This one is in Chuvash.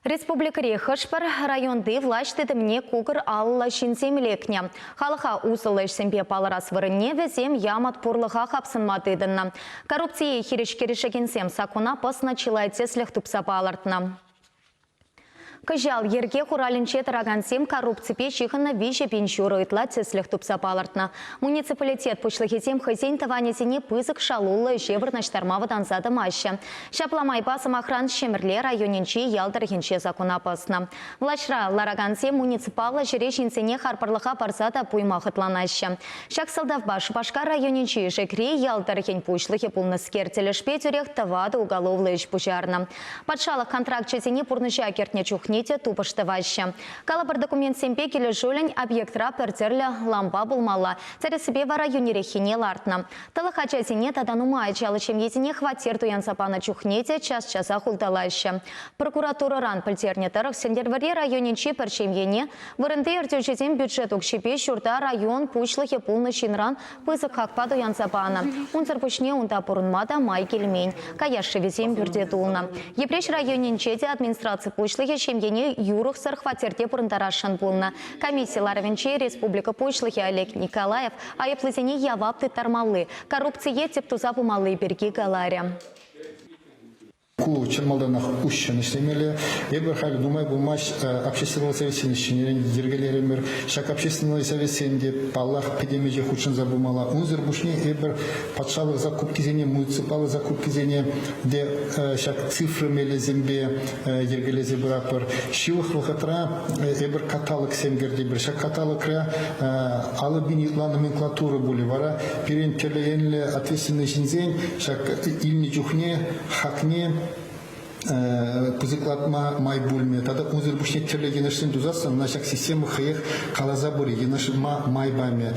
Республикӑри хӑш-пӗр районти влаҫ тытӑмне кукӑр алӑллӑ ҫынсем лекнӗ. Халӑха усӑллӑ ӗҫсемпе палӑрас вырӑнне вӗсем ямӑт пурлӑха хапсӑнма тытӑннӑ. Коррупцие хирӗҫ кӗрешекенсем саккуна пӑснӑ чылай тӗслӗх тупса палӑртнӑ. Кӑҫал йӗрке хуралӗнче тӑракансем коррупципе ҫыхӑннӑ 3,5 ытла тӗслӗх тупса палӑртнӑ. Муниципалитет пуҫлӑхӗсем хӑйсен тӑванӗсене пысӑк шалуллӑ ӗҫе вырнаҫтарма вӑтанса тӑмаҫҫӗ. Ҫапла майпа, сӑмахран, Ҫӗмӗрле районӗнчи ял тӑрӑхӗнче саккуна пӑснӑ. Влаҫра ларакансем муниципаллӑ ҫӗре ҫынсене харпӑрлӑха парса та пуйма хӑтланаҫҫӗ. Ҫак сӑлтавпа Шупашкар районӗнчи Ишекри ял тӑрӑхӗн пуҫлӑхӗ пулнӑскер тӗлӗшпе тӳрех тӑватӑ уголовлӑ ӗҫ пуҫарнӑ. Патшалӑх контракчӗсене пурнӑҫа кӗртнӗ чухне те тупӑш тӑваҫҫӗ. Калӑпӑр документсемпе килӗшӳллӗн объектра пӗр тӗрлӗ лампа пулмалла, тӗрӗссипе вара йӳнӗреххине лартнӑ. Тӑлӑх ачасене тата нумай ачаллӑ ҫемьесене хваттер туянса панӑ чухне те час-часах улталаҫҫӗ. Прокуратурӑран пӗлтернӗ тӑрӑх, Сӗнтӗрвӑрри районӗнчи пӗр ҫемьене вырӑнти ертӳҫӗсем бюджет укҫипе ҫурта район пуҫлӑхӗ пулнӑ ҫынран пысӑк хакпа туянса панӑ. Унсӑр пуҫне унта пурӑнма та май килмен. Каяш шывӗсем пӳрте тулнӑ. Йӗпреҫ районӗнче те администраци пуҫлӑхӗ ҫемьене юрӑхсӑр хваттерте пурӑнтарасшӑн пулнӑ. Комисси ларӑвӗнче республика Пуҫлӑхӗ Олег Николаев айӑплисене явап тыттармалли, коррупцие тӗп туса пымалли пирки каларӗ. Ку чӑн малтанах уҫҫӑн ӗҫлемелле. Эпир халь нумай пулмасть общественнӑй советсене ҫӗнӗрен йӗркелерӗмӗр. Ҫак общественнӑй советсен те, паллах, пӗтӗм ӗҫе хутшӑнса пымалла. Унсӑр пуҫне эпир патшалӑх закупкисене, муниципаллӑ закупкисене те ҫак цифра мелӗсемпе йӗркелесе пыратпӑр. Ҫывӑх вӑхӑтра эпир каталогсем кӗртӗпӗр. Ҫак каталогра 50 000 ытла номенклатура пулӗ. Вара пирӗн тӗрлӗ енлӗ ответственнӑй ҫынсен ҫак илнӗ чухне хакне пысӑклатма май пулмӗ. Тата унсӑр пуҫне тӗрлӗ йӑнӑшсем тусассӑн ӑна ҫак система хӑех каласа пырӗ, йӑнӑшма май памӗ.